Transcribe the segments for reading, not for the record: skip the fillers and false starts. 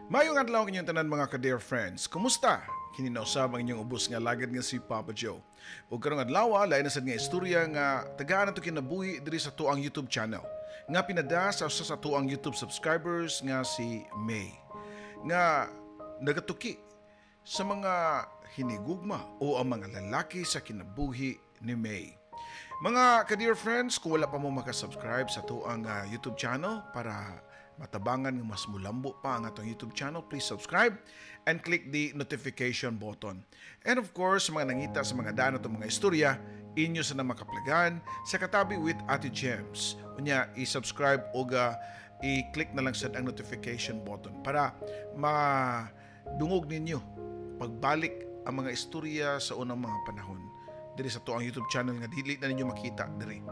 Mayong adlaw kinyong tanan, mga ka-dear friends. Kumusta? Kini na usab ang inyong ubos nga lagad nga si Papa Joe. Ug karong adlaw, lain na sad nga istorya nga tagaan nato kinabuhi diri sa atuang YouTube channel, nga pinada sa usa sa atuang YouTube subscribers nga si May, nga nagatuki sa mga hinigugma o ang mga lalaki sa kinabuhi ni May. Mga ka-dear friends, kung wala pa mo makasubscribe sa atuang YouTube channel para matabangan nga mas mulambo pa ang atong YouTube channel, please subscribe and click the notification button. And of course, sa mga nangita sa mga daan atong mga istorya, inyo sa na makaplagan sa Katabi with Ate Gems. Unya, i-subscribe o i-click na lang sad ang notification button para madungog ninyo pagbalik ang mga istorya sa unang mga panahon diri sa atuang YouTube channel nga dili na ninyo makita diri.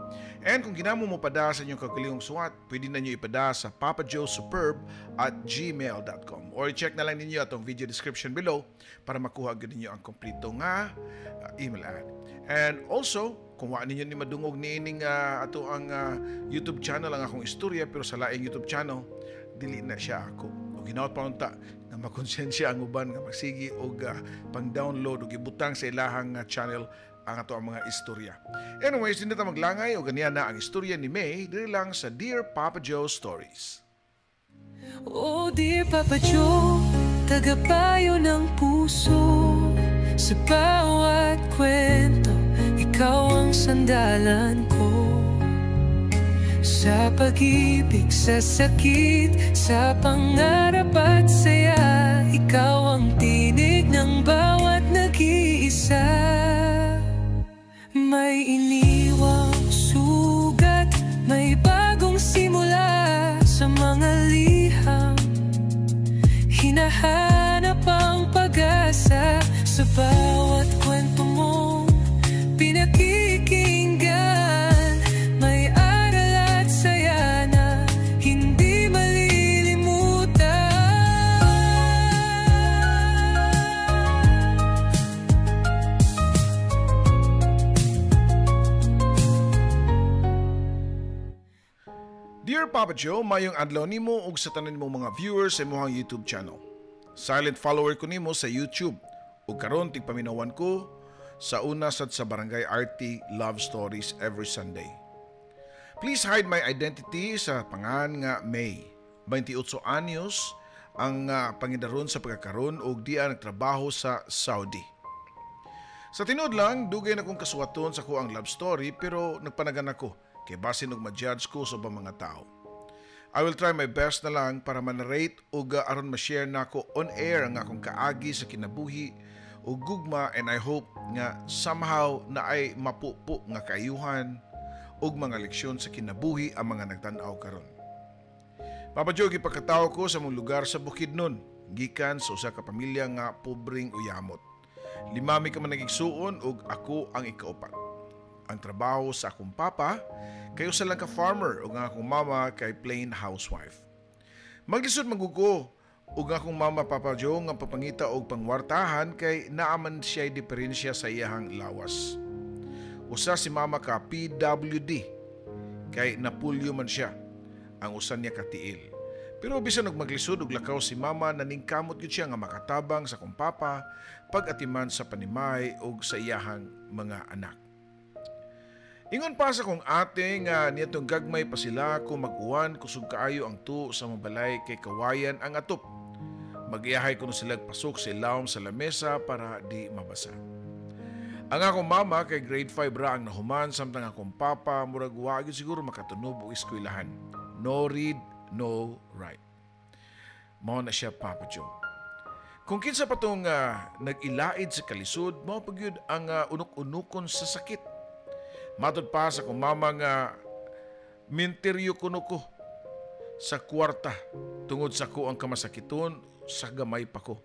And kung ginamo mo pada sa inyong kaugalingong suwat, pwede na ninyo ipada sa papajoesuperb@gmail.com or i-check na lang ninyo atong video description below para makuha gyud ninyo ang kompleto nga email ad. And also, kung wa ninyo ni madungog niining ato ang YouTube channel ang akong istorya pero sa laing YouTube channel, dili na siya ako. O ginaot pa unta nga makonsensya ang uban nga magsigi og pang-download og ibutang sa ilahang channel ang ato ang mga istorya. Anyways, hindi ta maglangay o ganiya na ang istorya ni May diri lang sa Dear Papa Joe Stories. Oh dear Papa Joe, tagapayo ng puso. Sa bawat kwento, ikaw ang sandalan ko. Sa pag-ibig, sa sakit, sa pangarap at saya, ikaw ang tinig ng bawat nag-iisa. May iniwang sugat, may bagong simula. Sa mga liham, hinahanap ang pag-asa. Sa bawat kwento mong pinakikinggan, may aral at saya na hindi malilimutan. Dear Papa Joe, mayong adlaw nimo ug sa tanan nimong mga viewers sa imong YouTube channel. Silent follower ko nimo sa YouTube ug karon tigpaminawan ko sa una sad sa Barangay RT Love Stories every Sunday. Please hide my identity sa pangan nga May. 28 anyos ang pangidaron sa pagkakaron ug diya nagtrabaho sa Saudi. Sa tinuod lang, dugay na kong kasuwaton sa kuang love story pero nagpanagan ako kay basin og ma-judge ko sa ubang mga tao. I will try my best na lang para ma-narrate ug aron ma-share nako on air ang akong kaagi sa kinabuhi ug gugma, and I hope nga somehow na ay mapupo nga kaayuhan ug mga leksyon sa kinabuhi ang mga nagtan-aw karon. Papa Joe, gipakatawo ko sa mong lugar sa Bukidnon, gikan sa usa ka pamilya nga pobreng uyamot. Lima mi ka managigsuon ug ako ang ikaupat. Ang trabaho sa akong papa kay usa lang ka farmer ug ang akong mama kay plain housewife. Maglisod magugo ug ang akong mama, Papa Joe, nga papangita og pangwartahan kay naaman siya'y diferensya sa iyahang lawas. Usa si mama ka PWD kay napulyo man siya ang usa niya katiil. Pero bisan og maglisod og lakaw si mama, naningkamot gyud siya nga makatabang sa akong papa pag-atiman sa panimay ug sa iyahang mga anak. Ingon pa sa akong ate nga niadtong gagmay pa sila kung mag-uwan, kusog kaayo ang tuo sa mabalay kay kawayan ang atop. Mag-iyahay kuno sila pasok sa ilawom sa lamesa para di mabasa. Ang akong mama kay grade 5 ra ang nahuman, samtang akong papa murag wa gyud siguro makatunob og eskwelahan. No read, no write. Mao na siya, Papa Joe. Kung kinsa pa tong nag-ilaid sa kalisod, mao pa gyud ang unok-unokon sa sakit. Matod pa sa akong mama nga minteryo kuno ko sa kwarta tungod sa ko ang kamasakiton sa gamay pa ko.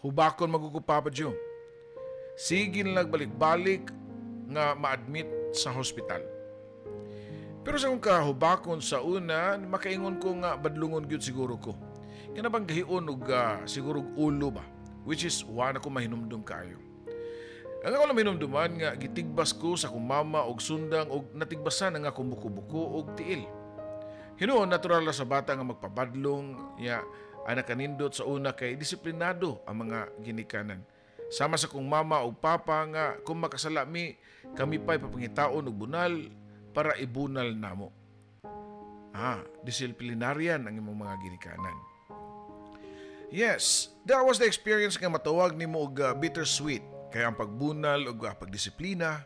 Hubakon magugo, Papa Joe. Sige na nagbalik-balik nga ma-admit sa hospital. Pero sa akong kahubakon sa una, makaingon ko nga badlungon gyud siguro ko. Kana bang gahion og siguro og ulo ba? Which is wa na ko mahinumdum kaayo. Ang ako lang mahinumduman nga gitigbas ko sa akong mama og sundang og natigbasan ang akong buko-buko og tiil. Hinuon natural ra sa bata nga magpabadlong ya Ang nakanindot sa una kay disiplinado ang mga ginikanan. Sama sa kong mama o papa nga kung makasala mi, kami pa'y papangitaon og bunal para ibunal namo. Ah, disiplinaryan ang imong mga ginikanan. Yes, that was the experience nga matawag nimo og bittersweet. Kaya ang pagbunal ug pagdisiplina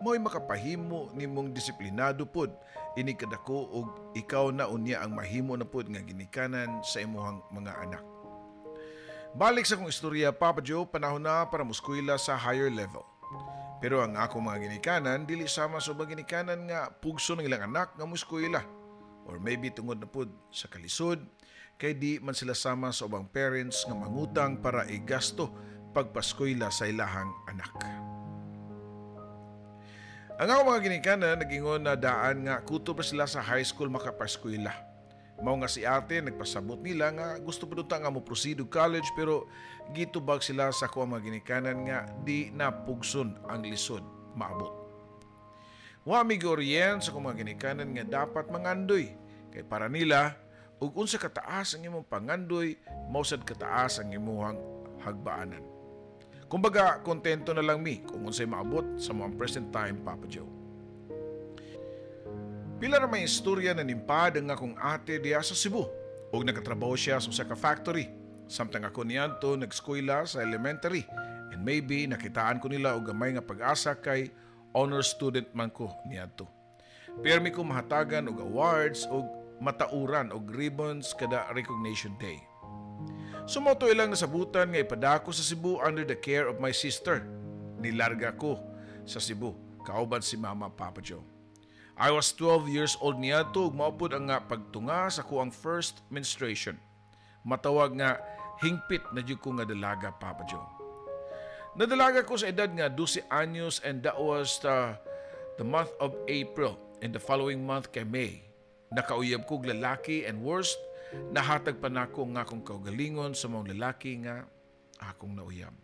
mo'y makapahimo nimong disiplinado pod ini kadako og ikaw na unya ang mahimo na pod nga ginikanan sa imuhang mga anak. Balik sa akong istorya, Papa Joe, panahon na para muskwela sa higher level. Pero ang akong mga ginikanan dili sama sa ubang ginikanan nga pugso ng ilang anak nga muskwela. Or maybe tungod na pod sa kalisod, kay di man sila sama sa ubang parents nga mangutang para igasto pagpaskwela sa ilahang anak. Ang akong mga ginikanan nagingon na daan nga kutob pa sila sa high school makapaskwela. Mao nga si ate nagpasabot nila nga gusto pa ta nga mo proceed og college, pero gitubag sila sa ako mga ginikanan nga di na pugson ang lisod maabot. Wa mi giorient sa akong mga ginikanan nga dapat mangandoy kay para nila ug unsa kataas ang imong pangandoy, mao sad kataas ang imong hagbaanan. Kumbaga, kontento na lang mi kung unsay maabot sa mga present time, Papa Joe. Pila ra may istorya na nimpad ang akong ate diya sa Cebu ug nagatrabaho siya sa usa ka factory. Samtang ako niadto nag-eskwela sa elementary, and maybe nakitaan ko nila og gamay nga pag-asa kay honor student man ko niadto. Permi ko mahatagan og awards og matauran og ribbons kada recognition day. So mao to ilang nasabutan nga ipadako sa Cebu under the care of my sister. Nilarga ko sa Cebu kauban si Mama, Papa Joe. I was 12 years old niadto ug mao pud ang nga pagtunga sa kuang first menstruation. Matawag nga hingpit na jud ko nga dalaga, Papa Joe. Nadalaga ko sa edad nga 12 anyos, and that was the month of April, and the following month kay May. Nakauyab ko og lalaki, and worst, nahatag pa nako nga akong kaugalingon sa mga lalaki nga akong nauyab.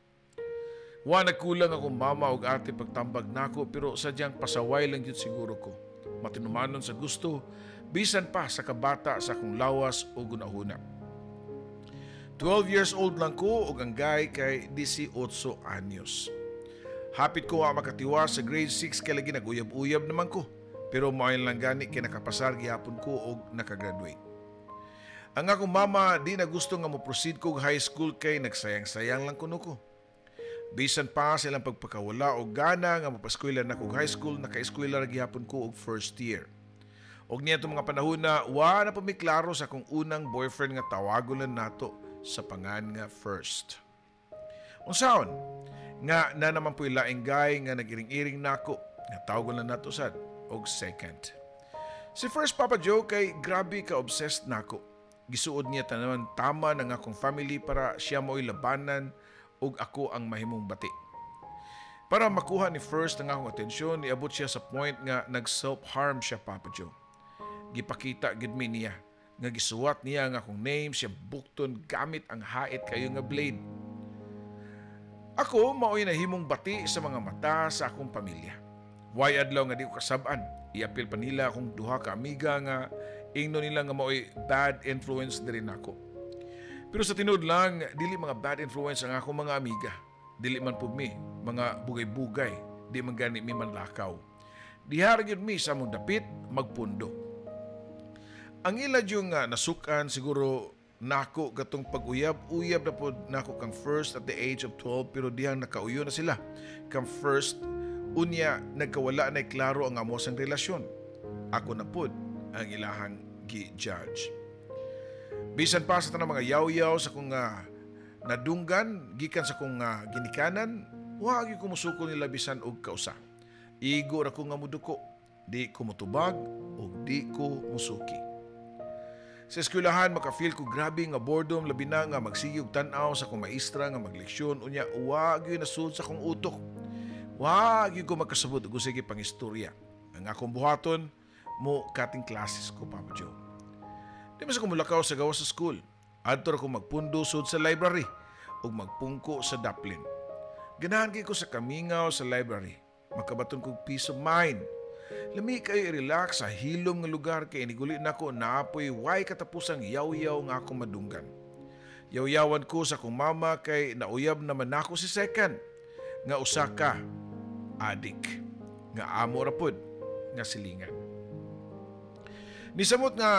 Wa nagkulang akong mama ug ate pagtambag nako, pero sadyang pasaway lang jud siguro ko. Matinumanon sa gusto, bisan pa sa kabata sa akong lawas o gunahuna. 12 years old lang ko ug ang guy kay 18 anyos. Hapit ko wa makatiwa sa grade 6 kay lagi naguyab-uyab naman ko. Pero maayon lang gani kay nakapasar gihapon ko og nakagraduate. Ang akong mama di na gusto nga mo proceed ko og high school kay nagsayang-sayang lang kuno ko. Bisan pa sa ilang pagpakawala og gana nga mapaskwela na og high school, naka-eskwela ra gihapon ko og first year. Og niya mga panahon na wa na pa mi klaro sa akong unang boyfriend nga tawagon lang nato sa pangan nga First. Unsaon? Nga na naman po'y laing guy nga nag-iring-iring nako nga tawagon lang nato sad og Second. Si First, Papa Joe, kay grabe ka obsessed nako. Gisuod niya tanaman tama ng akong family para siya mo'y labanan ug ako ang mahimong bati. Para makuha ni First ang akong atensyon, niabot siya sa point nga nag-self-harm siya, Papa Joe. Gipakita gid mi niya nga gisuwat niya ang akong name siya bukton gamit ang hait kayo nga blade. Ako mao'y nahimong bati sa mga mata sa akong pamilya. Way adlaw nga di ko kasab-an. Iapil pa nila akong duha ka amiga nga ingno nila nga mao'y bad influence diri nako. Pero sa tinuod lang, dili mga bad influence ang akong mga amiga. Dili man pud mi mga bugay-bugay, di man gani mi manlakaw. Diha ra gyud mi sa among dapit magpundo. Ang ila yung nga nasukan siguro nako katong pag-uyab-uyab na pod nako kang First at the age of 12, pero dihang nakauyo na sila kang First, unya nagkawala na klaro ang amosang relasyon. Ako na pod ang ilahang gi-judge. Bisan pa sa tanang mga yaw-yaw sa kong nadunggan gikan sa kong ginikanan, wa gyud ko musuko nila bisan og kausa. Igo ra ko nga muduko, di ko mutubag ug di ko musuki. Sa eskwelahan, maka-feel ko grabe nga boredom, labi na nga magsige og tan-aw sa akong maestra nga magleksyon, unya wa gyud nasud sa akong utok. Wa gyud ko makasabot og sige pang istorya. Ang akong buhaton, mo cutting classes ko, Papa Joe. Di man sa ko mulakaw sa gawas sa school. Adto ra ko magpundo sud sa library ug magpungko sa daplin. Ganahan kay ko sa kamingaw sa library. Makabaton kog peace of mind. Lami kayo i-relax sa hilom nga lugar kay iniguli nako naapoy way katapusang yaw-yaw nga akong madunggan. Yaw-yawan ko sa akong mama kay nauyab naman nako si second nga usa ka adik nga amo ra pod nga silingan. Nisamot nga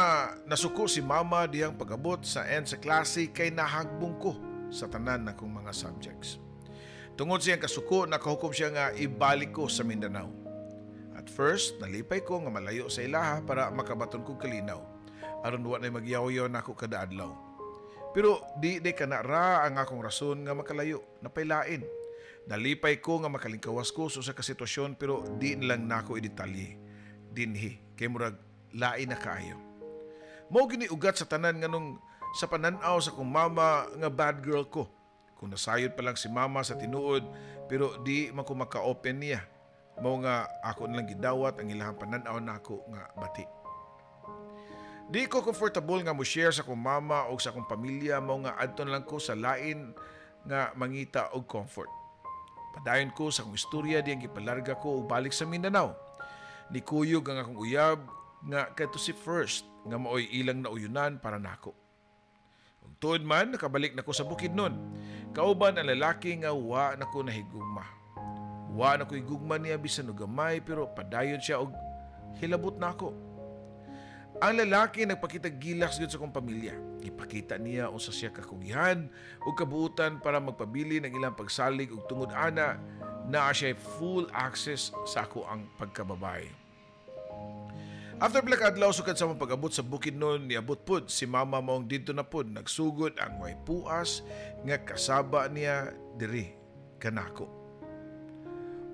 nasuko si mama diyang pag-abot sa end sa klase kay nahagbong ko sa tanan nakong mga subjects. Tungod siyang kasuko, nakahukom siya nga ibalik ko sa Mindanao. At first, nalipay ko nga malayo sa ilaha para makabaton kog kalinaw. Aron wa na magyaw-yaw nako kada adlaw. Pero di di kana ra ang akong rason nga makalayo, napaylain. Nalipay ko nga makalingkawas ko sa usa ka sitwasyon pero di lang nako i-detalye. Dinhi, kay murag lain na kaayo. Mao gini ugat sa tanan nganong sa panan-aw sa akong mama nga bad girl ko. Kung nasayod pa lang si mama sa tinuod pero di man ko maka-open niya. Mao nga ako nalang gidawat ang ilahang panan-aw nako nga bati. Di ko comfortable nga mo-share sa akong mama o sa akong pamilya, mao nga adto na lang ko sa lain nga mangita og comfort. Padayon ko sa akong istorya diyang gipalarga ko og balik sa Mindanao. Nikuyog ang akong uyab nga kadto si First nga maoy ilang nauyunan para nako. Ug tuod man nakabalik nako sa Bukidnon. Kauban ang lalaki nga wa nako nahigugma. Wa nako higugma niya bisan og gamay pero padayon siya og hilabot nako. Ang lalaki nagpakita gilaks gyud sa akong pamilya. Gipakita niya unsa siya kakugihan ug kabuutan para magpabili ng ilang pagsalig ug tungod ana naa siya full access sa ako ang pagkababae. After pila ka adlaw sukad sa among pag-abot sa Bukidnon, niabot pod si mama maong didto na pod nagsugod ang way puas nga kasaba niya diri kanako.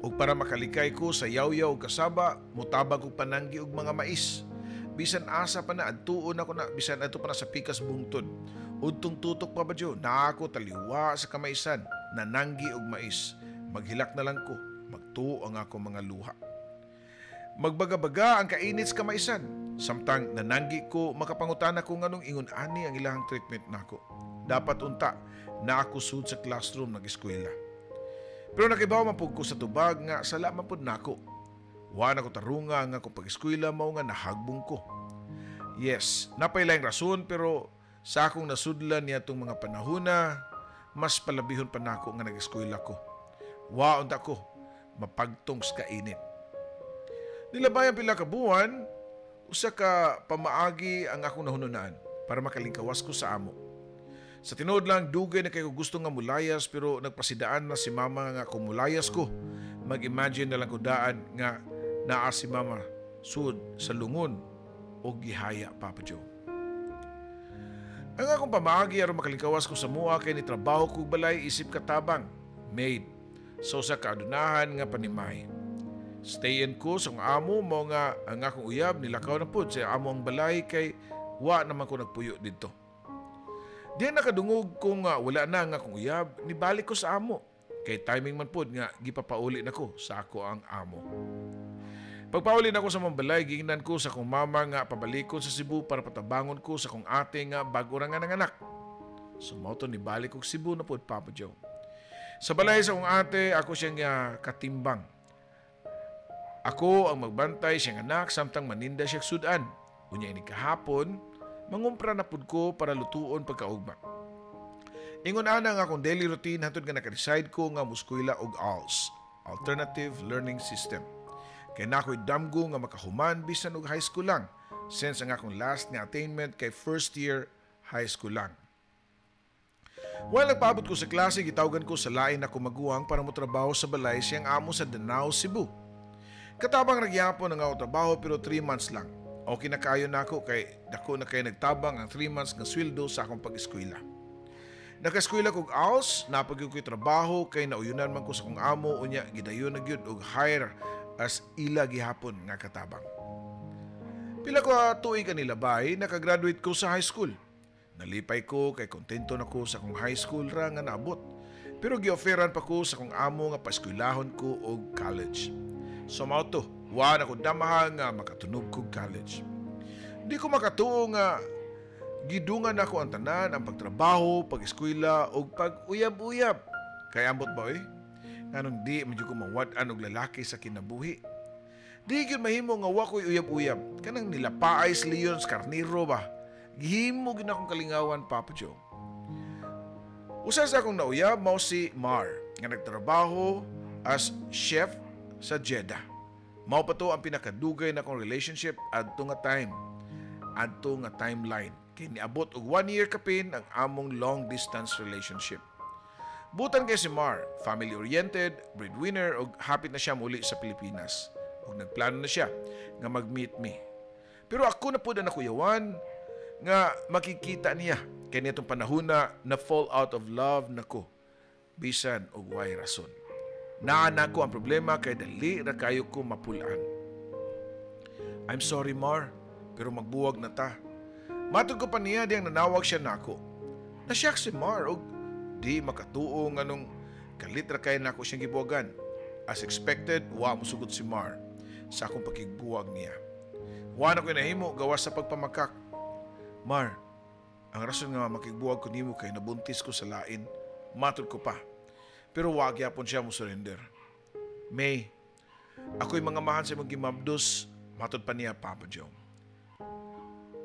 Ug para makalikay ko sa yaw-yaw ug kasaba, mutabang kog pananggi og mga mais. Bisan asa pa na adtuon ako na, bisan adto pa na sa pikas bungtod. Udtong tutok pa ba Diyo, naa ako taliwa sa kamaisan, nananggi og mais. Maghilak na lang ko, magtuo ang ako mga luha. Magbagabaga ang kainit sa kamaisan. Samtang nananggi ko, makapangutana ko nganong ingon ani ang ilahang treatment nako. Dapat unta na ako sud sa classroom nag-eskwela. Pero nakibaw man pud ko sa tubag nga sala man pud nako. Wa na ko tarunga nga kung pag-eskwela mao nga nahagbong ko. Yes, napay laing rason pero sa akong nasudlan niya itong mga panahona, mas palabihon pa nako nga nag-eskwela ko. Wa unta ko mapagtong sa kainit. Nilabayan pila ka buwan, usa ka pamaagi ang akong nahununaan para makalingkawas ko sa amo. Sa tinuod lang, dugay na kay ko gusto nga mulayas pero nagpasidaan na si mama nga kung mulayas ko, mag-imagine na lang ko daan nga naa si mama sud sa lungon o gihaya, Papa Joe. Ang akong pamaagi aron makalingkawas ko sa mua kay ni trabaho kog balay isip katabang, maid, sa usa ka adunahan nga panimay. Stay in ko sa akong amo mao nga ang akong uyab nilakaw na pud sa amo ang balay kay wa naman ko nagpuyo didto. Diyan nakadungog ko nga wala na ang akong uyab, nibalik ko sa amo. Kay timing man pud nga gipapauli nako sa ako ang amo. Pagpauli nako sa mambalay, giingnan ko sa akong mama nga pabalikon sa Cebu para patabangon ko sa akong ate nga bago ra nga nanganak. So mao to nibalik kog Cebu na pud, Papa Joe. Sa balay sa akong ate, ako siyang katimbang. Ako ang magbantay siyang anak samtang maninda siya sudan. Unya ini kahapon, mangumpra na pud ko para lutuon pagkaugma. Ingon ana ang akong daily routine hantod nga naka-decide ko nga muskwela og ALS, Alternative Learning System. Kay na ako'y damgo nga makahuman bisan og high school lang, since ang akong last nga attainment kay first year high school lang. While nagpaabot ko sa klase, gitawgan ko sa lain na kumaguwang para motrabaho sa balay siyang amo sa Danao, Cebu. Katabang nagyapon ang akong trabaho pero 3 months lang. Okay na kayo na ako kay dako na kayo nagtabang ang 3 months nga sweldo sa akong pag-eskwela. Nakaeskwela kog ALS, napag ko'y trabaho kay nauyunan man ko sa akong amo unya gidayon na gyud og hire as ila gihapon nga katabang. Pila ko tuig kanila bay, nakagraduate ko sa high school. Nalipay ko kay kontento na ko sa akong high school ra nga naabot. Pero giofferan pa ko sa akong amo nga paeskwelahon ko og college. So mao to, wa na ko damaha nga makatunog kog college. Di ko makatuo nga gidungan nako ang tanan, ang pagtrabaho, pag-eskwela ug pag-uyab-uyab. Kay ambot ba oy? Nganong di man jud ko mawad-an og lalaki sa kinabuhi. Di gyud mahimo nga wa ko'y uyab-uyab. Kanang nilapaay sa leon sa karniro ba? Gihimo gyud akong kalingawan, Papa Joe. Usa sa akong nauyab mao si Mar nga nagtrabaho as chef sa Jeddah. Mao pa to ang pinakadugay na akong relationship adto nga time. Adto nga timeline. Kay niabot og 1 year kapin ang among long distance relationship. Butan kay si Mar, family-oriented, breadwinner ug hapit na siya muli sa Pilipinas. Ug nagplano na siya nga mag-meet me. Pero ako na pud ang nakuyawan nga makikita niya kay nitong panahon na na fall out of love nako bisan og way rason. Naa nako ang problema kay dali ra kayo ko mapulaan. "I'm sorry, Mar, pero magbuwag na ta." Matod ko pa niya diyang nanawag siya nako. Nasyak si Mar og di makatuo nganong kalit ra kay nako siyang gibuwagan. As expected, wa mosugot si Mar sa akong pakigbuwag niya. Wa na ko nahimo gawas sa pagpamakak. "Mar, ang rason nga makigbuwag ko nimo kay nabuntis ko sa lain." Matod ko pa. Pero wa gyapon siya mo surrender. "May, ako'y mga mahan sa imong gimabdos." Matod pa niya, Papa Joe.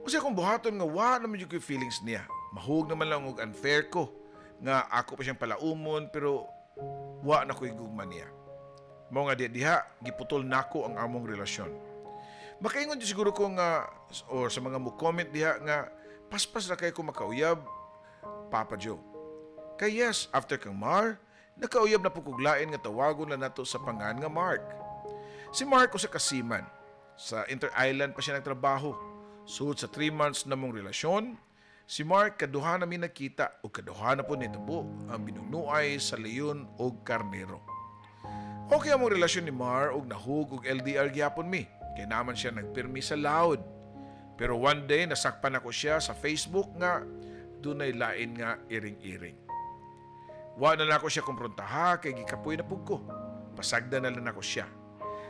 Kasi akong buhaton nga wa naman yung feelings niya. Mahug naman lang og unfair ko nga ako pa siyang palaumon, pero wa na ko'y gugma niya. Mao nga diha diha giputol nako ang among relasyon. Makaingon di siguro ko nga or sa mga mo comment diha nga paspas ra kay ko makauyab, Papa Joe. Kay yes, after kang Mar, nakauyab na po kog lain nga tawagon na nato sa pangan nga Mark. Si Mark usa ka seaman. Sa Inter-Island pa siya nagtrabaho. Sud sa 3 months na mong relasyon, si Mark kaduha na mi nakita ug kaduha na po nitabo ang binugnuay sa leon og karnero. Okay among relasyon ni Mar ug nahug og LDR gyapon mi. Kay naman siya nagpirmi sa loud. Pero one day nasakpan ako siya sa Facebook nga dunay lain nga iring-iring. Wa na nako siya kumprontaha kay gikapoy na pug ko. Pasagda na lang nako siya.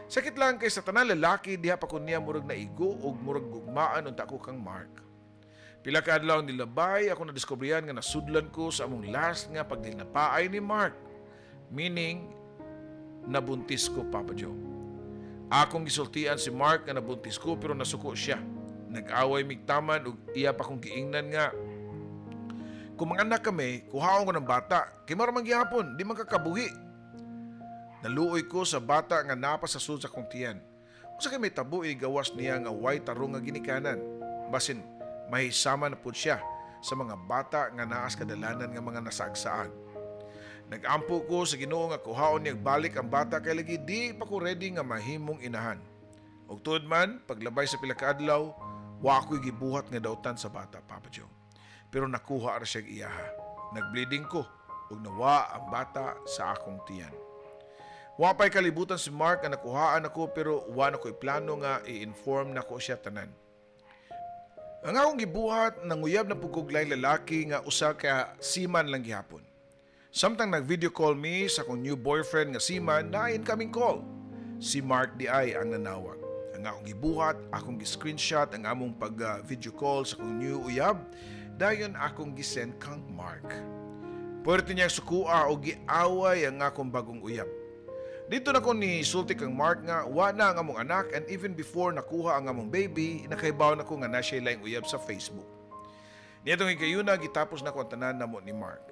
Sakit lang kay sa tanan lalaki diha pa ko niya murag naigo og murag gugmaan unta ko kang Mark. Pila ka adlaw nilabay, ako nadiskubrihan nga nasudlan ko sa among last nga pagdilnapaay ni Mark. Meaning, nabuntis ko, Papa Joe. Akong gisultian si Mark nga nabuntis ko, pero nasuko siya. Nag-away migtaman ug iya pa kong giingnan nga kung mga anak kami, kuhaon ko ng bata. Kay mara man gihapon, di man kakabuhi. Naluoy ko sa bata nga napa sa sud sa kong tiyan. Usa kay may tabo gawas niya nga way tarong nga ginikanan. Basin mahisama na pud siya sa mga bata nga naas kadalanan nga mga nasaagsaag. Nagampo ko sa Ginoo nga kuhaon niya balik ang bata kay lagi di pa ko ready nga mahimong inahan. Ug tuod man, paglabay sa pila ka adlaw, wa ako'y gibuhat nga dautan sa bata, Papa Joe. Pero nakuha ra siya iyaha. Nagbleeding ko ug nawa ang bata sa akong tiyan. Wa pa'y kalibutan si Mark nga nakuhaan ako, pero wa na ko'y plano nga i-inform nako siya tanan. Ang akong gibuhat, nanguyab na pud kog laing lalaki nga usa ka seaman lang gihapon. Samtang nag-video call mi sa akong new boyfriend nga seaman, na incoming call. Si Mark di ay ang nanawag. Ang akong gibuhat, akong gi-screenshot ang among pag-video call sa akong new uyab, dayon akong gisend kang Mark. Puwerte niyang sukua o giaway ang akong bagong uyab. Dito na ko ni sulti kang Mark nga wa na ang among anak and even before nakuha ang among baby, nakaibaw na ko nga na siya laing uyab sa Facebook. Niadtong higayuna, gitapos na ko ang tanan namo ni Mark.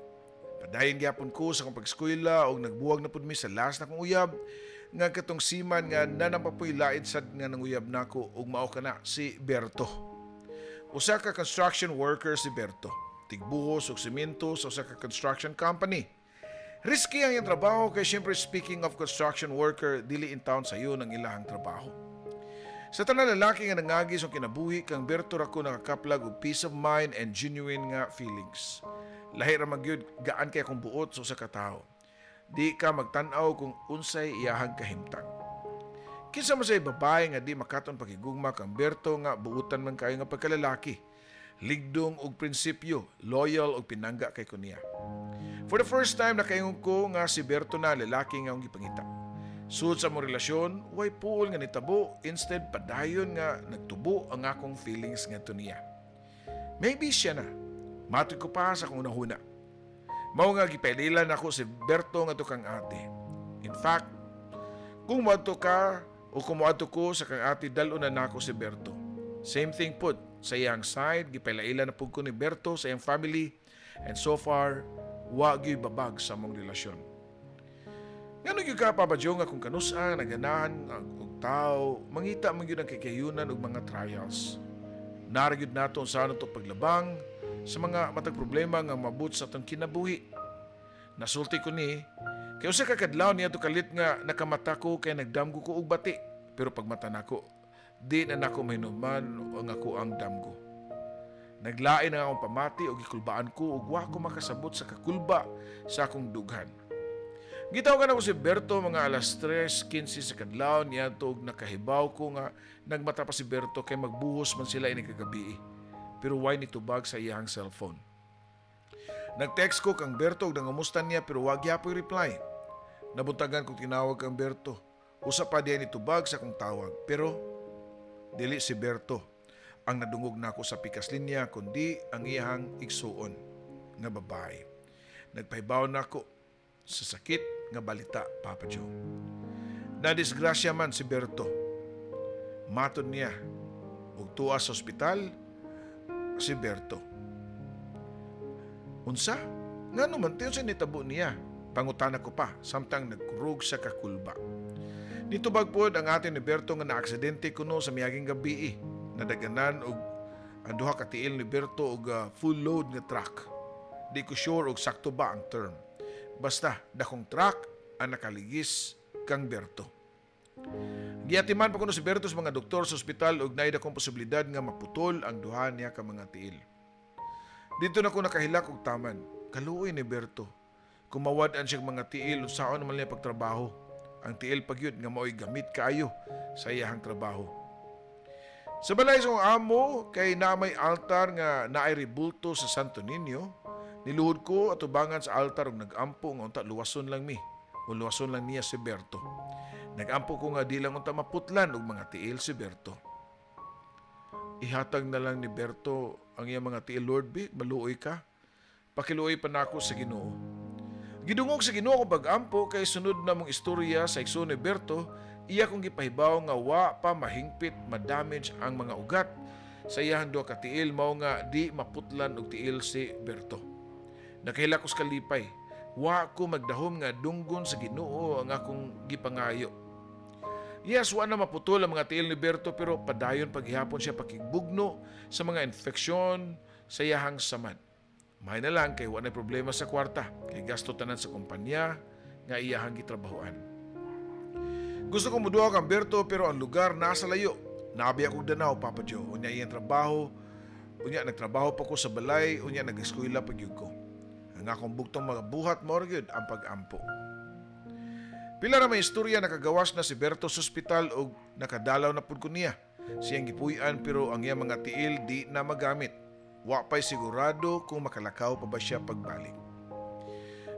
Padayon gyapon ko sa akong pag-eskwela og nagbuwag na pud mi sa last na kong uyab nga katong seaman nga nanapapoy laid sad nga nanguyab nako ug mao kana si Berto. Usa ka construction worker si Berto. Tigbuhos og semento sa usa ka construction company. Risky ang iyang trabaho kay syempre, speaking of construction worker, dili in town sa iyo ng ilahang trabaho. Sa tanan lalaki nga nangagi sa kinabuhi, kang Berto ra ko nakakaplag og peace of mind and genuine nga feelings. Lahi ra man gyud, gaan kay akong buot sa usa ka tawo. Di ka magtan-aw kung unsay iyahang kahimtang. Kinsa man say babae nga di makaton pakigugma kang Berto nga buutan man kayo nga pagkalalaki? Ligdong og prinsipyo, loyal og pinangga kay kuniya. For the first time, nakaingon ko nga si Berto na lalaki nga akong gipangita. Sud sa among relasyon, way puol nga nitabo, instead padayon nga nagtubo ang akong feelings ngadto niya. "Maybe siya na." Matod ko pa sa akong unahuna. Mao nga gipaililan ako si Berto ngadto kang ate. In fact, kung moadto ka o kung moadto ko sa kang ate, dal-on na nako si Berto. Same thing pud sa iyang side, gipailailan na pud ko ni Berto sa iyang family and so far, Wa gyud babag sa among relasyon. Ngano gyud ka, Papa Joe, nga kung kanusa naganahan og tao, mangita man gyud ang kakayunan og mga trials? Naa ra gyud nato unsaon to paglabang sa mga matag problema nga mabot sa atong kinabuhi. Nasulti ko ni, kay usa ka kadlaw niya kalit nga nakamata ko kay nagdamgo ko og bati. Pero pagmata nako, di na nako mahinuman ang ako ang damgo. Naglain ang akong pamati og gikulbaan ko ug wa ko makasabot sa kakulba sa akong dughan. Gitawagan ako si Berto mga alas 3:15 sa kadlaw niadto og nakahibaw ko nga nagmata pa si Berto kay magbuhos man sila ini kagabi. Pero way nitubag sa iyang cellphone. Nag-text ko kang Berto og nangumusta niya pero wa gyapoy reply. Nabuntagan kong tinawag kang Berto. Usa pa diay nitubag sa akong tawag pero dili si Berto ang nadungog nako sa pikas linya kundi ang iyang igsuon nga babae. Nagpahibaw nako sa sakit nga balita, Papa Joe. Nadisgrasya man si Berto. Matod niya og tuwa sa ospital si Berto. Unsa? Ngano man tiyon sa nitabo niya? Pangutana ko pa samtang nagkurog sa kakulba. Nitubag pod ang atin ni Berto nga naaksidente kuno sa miaging gabi. Nadaganan og ang duha ka tiil ni Berto og full load nga truck. Di ko sure og sakto ba ang term. Basta dakong truck ang nakaligis kang Berto. Giatiman pa kuno si Berto sa mga doktor sa ospital og naay dakong posibilidad nga maputol ang duha niya ka mga tiil. Dito na ko nakahilak og taman. Kaluoy ni Berto. Kung mawad-an siyang mga tiil, unsaon naman niya pagtrabaho? Ang tiil pa gyud nga mao'y gamit kaayo sa iyahang trabaho. Sa balay sa akong amo, kay na may altar nga naay rebulto sa Santo Niño, niluhod ko atubangan sa altar og nagampo nga unta luwason lang mi o luwason lang niya si Berto. Nagampo ko nga di lang unta maputlan og mga tiil si Berto. Ihatag na lang ni Berto ang iyang mga tiil, Lord B, maluoy ka. Pakiluoy pa nako sa Ginoo. Gidungog sa Ginoo akong pag-ampo kay sunod na mong istorya sa igsoon ni Berto, iya kong gipahibaw nga wa pa mahingpit madamage ang mga ugat sa iyang duha ka tiil mao nga di maputlan og tiil si Berto. Nakahilak ko sa kalipay. Wa ko magdahom nga dunggon sa Ginoo ang akong gipangayo. Yes, wa na maputol ang mga tiil ni Berto pero padayon paghihapon siya pakigbugno sa mga infeksyon sa iyahang samad. May na lang kay wa na problema sa kwarta, kay gasto tanan sa kumpanya nga iyahang gitrabahoan. Gusto ko muduha kang Berto pero ang lugar nasa layo. Nabi ako Danao, Papa Joe. Unya iyang trabaho, unya nagtrabaho pa ko sa balay, unya nag-eskwela pa gyud ko. Ang akong bugtong mga buhat mao gyud ang pag-ampo. Pila ra may istorya, nakagawas na si Berto sa ospital og nakadalaw na pud ko niya. Siyang gipuy-an pero ang iyang mga tiil di na magamit. Wa pa'y sigurado kung makalakaw pa ba siya pagbalik.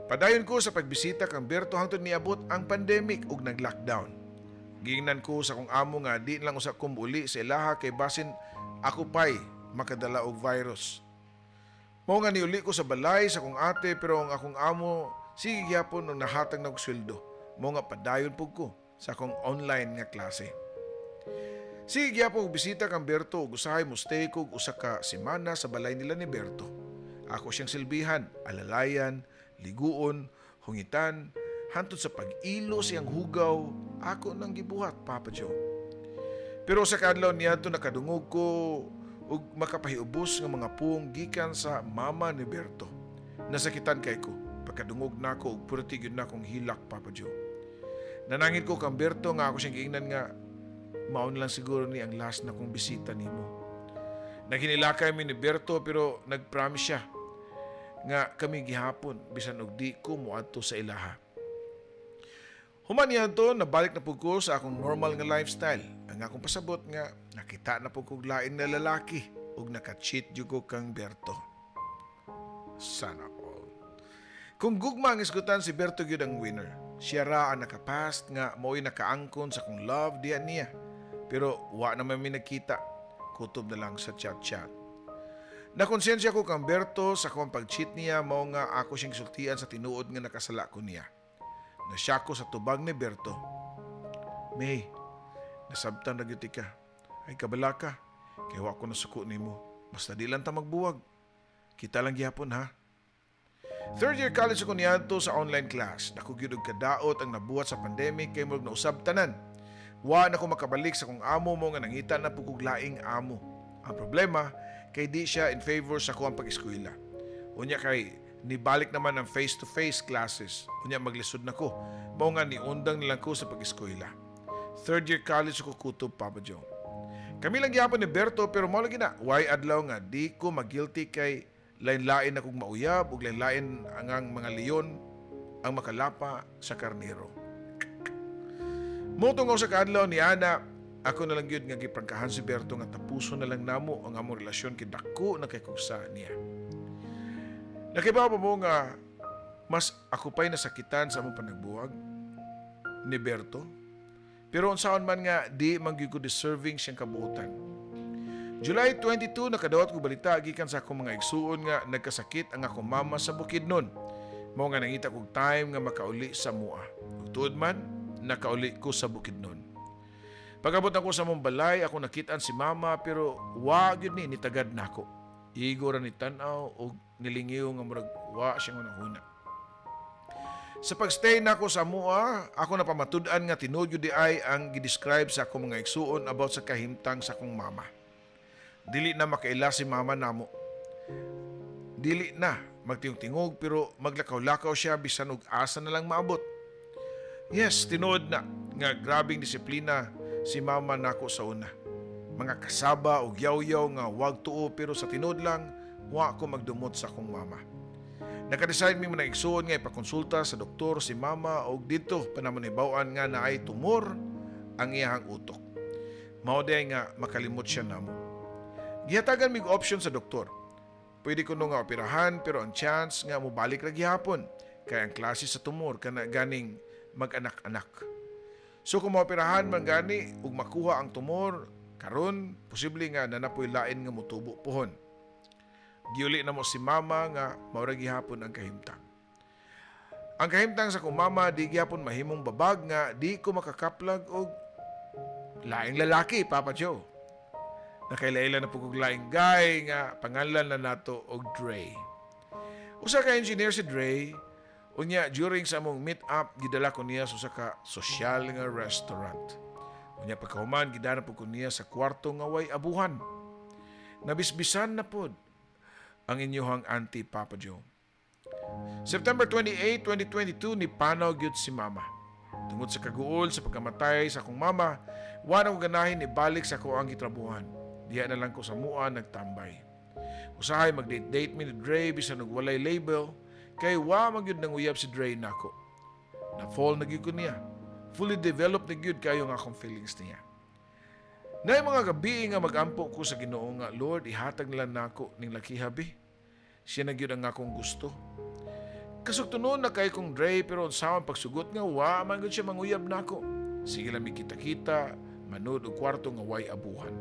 Padayon ko sa pagbisita kang Berto hangtod niabot ang pandemic ug nag-lockdown. Giingnan ko sa akong amo nga di lang usa ko muuli sa ilaha kay basin ako pa'y makadala og virus. Mao nga niuli ko sa balay sa akong ate pero ang akong amo sige gyapon og nahatag na og sweldo. Mao nga padayon pug ko sa akong online nga klase. Sige gyapon og bisita kang Berto ug usahay mo stay ko og usa ka semana sa balay nila ni Berto. Ako siyang silbihan, alalayan, liguon, hungitan, hantod sa pag-ilo siyang hugaw, ako nang gibuhat, Papa Joe. Pero sa kadlaw niadto nakadungog ko og makapahiubos nga mga puong gikan sa mama ni Berto. Nasakitan kay ko pagkadungog nako og purti gyud nakong hilak, Papa Joe. Nanangit ko kang Berto nga ako siyang giingnan nga mao na lang siguro ni ang last na kong bisita nimo. Naghinilakay mi ni Berto pero nagpromise siya nga kami gihapon bisan og di ko moadto sa ilaha. Human niadto, nabalik na pud ko sa akong normal nga lifestyle. Ang akong pasabot nga nakita na pud kog lain na lalaki ug naka-cheat jud ko kang Berto. Sana all. Kung gugma ang isgutan, si Berto gyud ang winner. Siya ra ang nakapast nga mao'y nakaangkon sa akong love diyan niya. Pero wa naman mi nagkita. Kutob na lang sa chat-chat. Nakonsensya ko kang Berto sa akong pag-cheat niya, mao nga ako siyang sultian sa tinuod nga nakasala ko niya. Nasya ko sa tubag ni Berto. May, nasabtan na gyud ka. Ay kabala ka, kay wa ko nasuko nimo. Basta di lang ta magbuwag. Kita lang gihapon ha. Third year college ako niadto sa online class. Dako gyud og kadaot ang nabuhat sa pandemic kay murag nausab tanan. Wa na ko makabalik sa akong amo mo nga nangita na pud kog laing amo. Ang problema kay di siya in favor sa akong pag-eskwela. Unya kay nibalik naman ang face-to-face classes. Unya maglisod na ko. Mao nga niundang na lang ko sa pag-eskwela. Third year college ako kutob, Papa Joe. Kami lang gyapon ni Berto, pero mao lagi na. Way adlaw nga di ko magilty kay lain-lain akong mauyab ug lain-lain ang mga leon ang makalapa sa karnero. Motong sa kaadlaw ni Ana, ako na lang gyud nga giprangkahan si Berto nga tapuson na lang namo ang among relasyon kay dako na kay kugsa niya. Nakibaw ba mo nga mas ako pa'y nasakitan sa among panagbuwag ni Berto? Pero unsaon man nga di man gyud ko deserving siyang kabuotan. July 22, nakadawat ko balita gikan sa akong mga igsuon nga nagkasakit ang akong mama sa Bukidnon. Mao nga nangita kog time nga makauli sa mua. Ug tuod man, nakauli ko sa Bukidnon. Pag-abot ako sa among balay, ako nakitaan si mama, pero wa gyud ni nitagad nako. Igo ra ni tan-aw og nilingiw nga murag wa siya huna. Sa pagstay nako sa mua, ako napamatud-an nga tinuod gyud di ay ang gidescribe sa akong mga igsuon about sa kahimtang sa akong mama. Dili na makaila si mama namo. Dili na magtingog-tingog, pero maglakaw-lakaw siya bisan og asa na lang maabot. Yes, tinuod na nga grabing disiplina si mama nako sa una. Mga kasaba og yaw-yaw nga wag tuo, pero sa tinuod lang wa ko magdumot sa akong mama. Naka-decide mi mga igsuon nga ipakonsulta sa doktor si mama og didto pa namo nahibaw-an nga naay tumor ang iyahang utok. Mao diay nga makalimot siya namo. Gihatagan mig option sa doktor. Pwede kuno nga operahan, pero ang chance nga mobalik ra gihapon kay ang klase sa tumor kana ganing mag-anak-anak. So kung maoperahan man gani ug makuha ang tumor karon, posible nga nanapoy lain nga motubo pohon. Giuli na mo si mama nga maura gihapon ang kahimtang. Ang kahimtang sa akong mama di gihapon mahimong babag nga di ko makakaplag og laing lalaki, Papa Joe. Nakailaila na po kog laing guy nga pangalan na nato og Dre. Usa ka engineer si Dre. Unya during sa among meet up, gidala ko niya sa usa ka sosyal nga restaurant. Unya pagkahuman, gidala po ko niya sa kwarto nga way abuhan. Nabisbisan na pod ang inyuhang auntie, Papa Joe. September 28, 2022, ni panaw gyud si mama. Tungod sa kaguol sa pagkamatay sa akong mama, wa na ko ganahin ibalik sa ako ang gitrabuhan. Diha na lang ko sa mua nagtambay. Usahay mag-date-date mi ni Dre bisan og walay label, kay wa man gyud nanguyab si Dre nako. Na-fall na gyud ko niya. Fully developed na gyud kayo ang akong feelings niya. Naay mga gabi nga magampo ko sa Ginoo nga, "Lord, ihatag nila nako ning lakiha bi. Siya na gyud ang akong gusto." Kasugtunon na kay kong Dre, pero unsaon pagsugot nga wa man gyud siya manguyab nako. Sige lang mi kita-kita, manood og kwarto nga way abuhan.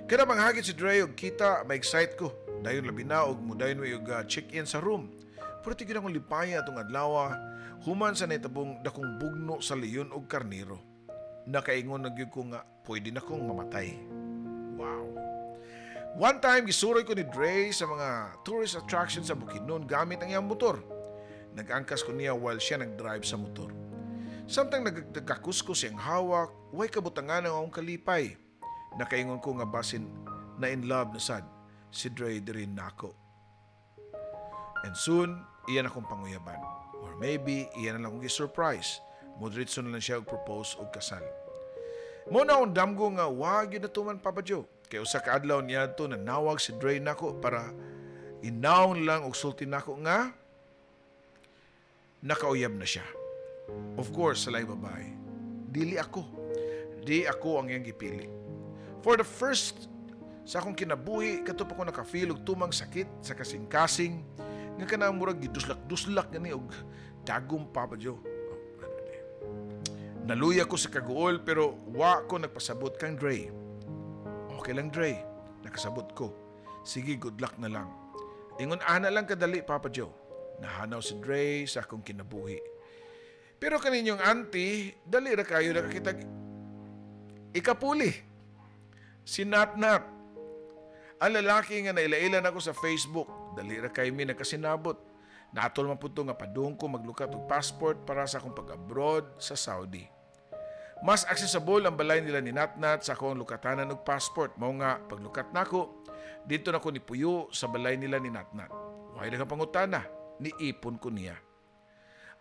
Kada manghagit si Dre og kita, ma-excite ko. Dayon labi na og mudayon mi og check-in sa room. Pero gyud akong lipaya atong adlaw human sa nahitabong dakong bugno sa leon og karnero. Nakaingon na gyud ko nga pwede na kong mamatay. Wow. One time, gisuroy ko ni Dre sa mga tourist attractions sa Bukidnon gamit ang iyang motor. Nag-angkas ko niya while siya nag-drive sa motor. Samtang nagkakusko siyang hawak, way kabutangan ang akong kalipay. Nakaingon ko nga basin na in love na sad si Dre diri nako. And soon, iyan akong panguyaban. Or maybe, iyan na lang akong gi-surprise. Modiretso na lang siya og propose og kasal. Mo na akong damgo nga wag yun na tuman, Papa Joe. Kay usa ka adlaw niya to nanawag si Dre nako para inawong lang og sulti nako nga nakauyab na siya. Of course, sa laing babae. Dili ako. Di ako ang iyang gipili. For the first sa akong kinabuhi, kato pa ko naka-feel og tumang sakit sa kasing-kasing nga kanang murag giduslak-duslak gani og dagom, Papa Joe. Oh, ano ni? Naluya ko sa kaguol, pero wa ko nagpasabot kang Dre. "Okay lang, Dre, nakasabot ko. Sige, good luck na lang." Ingon ana lang kadali, Papa Joe. Nahanaw si Dre sa akong kinabuhi. Pero kaninyong auntie, dali ra kayo nakakitag ikapuli. Si Nat Nat. Ang lalaki nga nailailan ako sa Facebook, dali ra kay mi nagkasinabot. Naatol man pud to nga padung ko maglukat og passport para sa akong pag-abroad sa Saudi. Mas accessible ang balay nila ni Natnat sa akong lukatanan og passport. Mao nga paglukat nako, didto na ko nipuyo sa balay nila ni Natnat. Way daghang pangutana, niipon ko niya.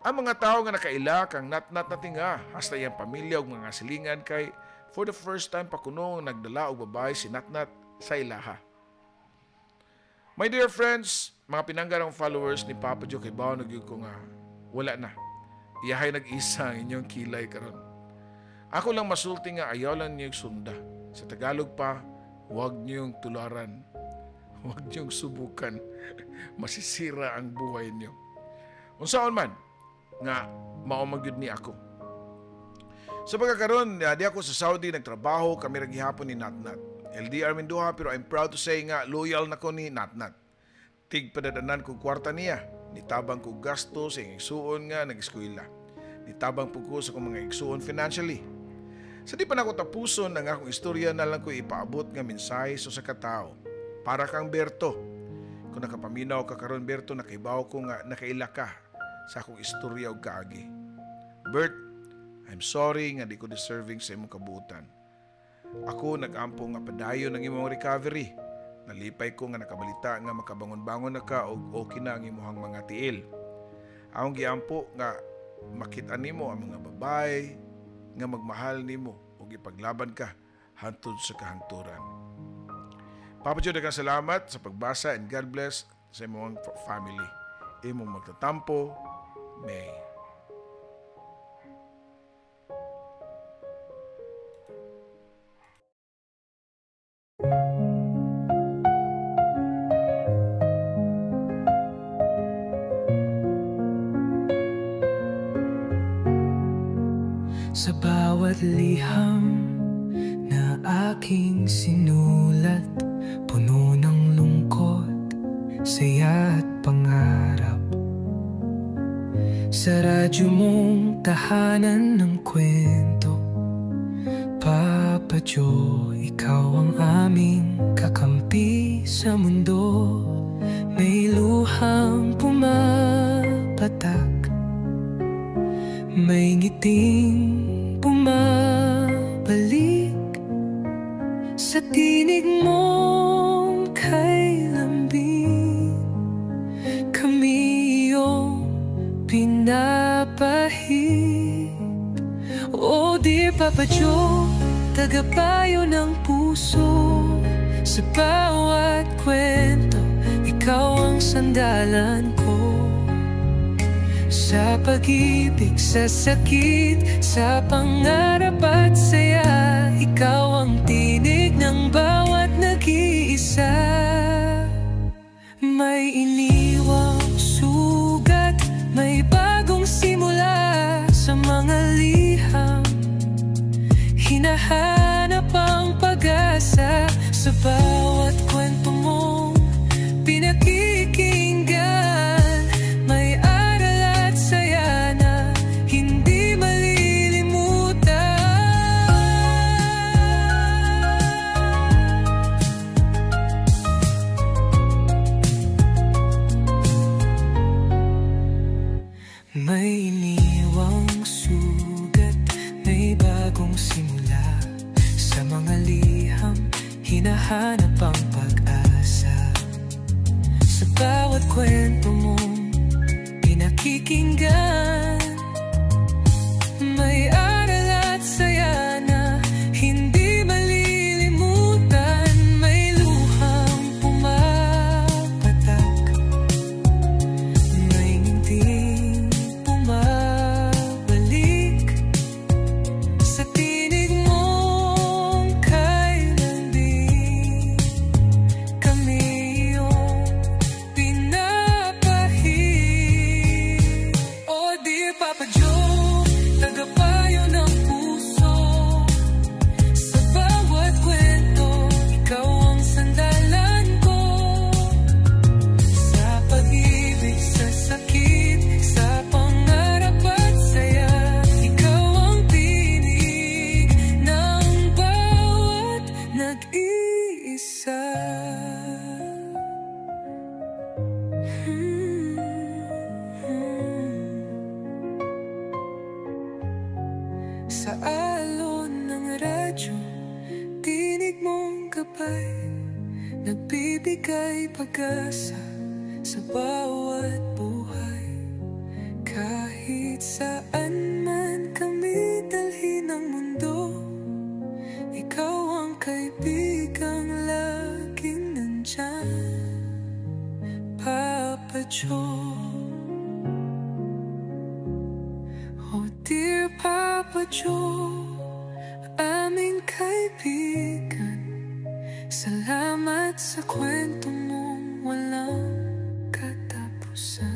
Ang mga tao nga nakaila kang Natnat natinga, hasta iyang pamilya ug mga silingan kay for the first time pa kuno nagdala og babae si Natnat sa ilaha. My dear friends, mga pinanggarang followers ni Papa Joe, kay bawo na gyud ko nga wala na. Iyahay nag-isa ang inyong kilay karon. Ako lang masulti nga ayaw lang niyong sunda. Sa Tagalog pa, huwag niyong tularan. Huwag niyong subukan. Masisira ang buhay niyo. Unsaon man, nga mao man gyud ni ako. Sa pagkakaroon, di ako sa Saudi nagtrabaho, kami ra gihapon ni Natnat. LDR min duha, pero I'm proud to say nga loyal na ko ni Natnat. Tigpadadanan kog kwarta niya, nitabang kog gasto sa iyang igsuon nga nag-eskwela. Nitabang pud ko sa akong mga igsuon financially. Sa di pa nako tapuson ang akong istorya, na lang ko ipaabot nga mensahe sa usa ka tawo. Para kang Berto. Kung nakapaminaw ka karon, Berto, nakaibaw ko nga nakaila ka sa akong istorya ug kaagi. Bert, I'm sorry nga di ko deserving sa imong kabuotan. Ako nag-ampo nga padayon ang imong recovery. Nalipay ko nga nakabalita nga makabangon-bangon na ka og okay na ang imong mga tiil. Akong giampo nga makita nimo ang mga babae nga magmahal nimo ug ipaglaban ka hangtod sa kahangturan. Papa Joe, daghang salamat sa pagbasa and God bless sa imong family. Imong magtatampo, May. Sa bawat liham na aking sinulat, puno ng lungkot, saya at pangarap. Sa radyo mong tahanan ng kwento, Papa Joe, ikaw ang aming kakampi sa mundo. May luhang pumapatak, may ngiting bumabalik. Sa tinig mong kay lambing, kami iyong pinapahid. Oh dear Papa Joe, tagapayo ng puso. Sa bawat kwento, ikaw ang sandalan ko. Sa pag-ibig, sa sakit, sa pangarap at saya, ikaw ang tinig ng bawat nag-iisa. May iniwang sugat, may bagong simula. Sa mga liham, hinahanap ang pag-asa. Sa bawat kwento mong pinakikinggan, may aral at saya na hindi malilimutan. May iniwang sugat, may bagong simula. Sa mga liham, hinahanap ang pag-asa. Sa bawat kwento mong pinakikinggan, may aral at saya na hindi malilimutan. May luhang pumapatak, may ngiting bumabalik. Sa tinig mong kay lambing, pag-asa sa bawat buhay. Kahit saan man kami dalhin ng mundo, ikaw ang kaibigang laging nandyan, Papa Joe. Oh dear Papa Joe, aming kaibigan, salamat sa kwento mong walang katapusan.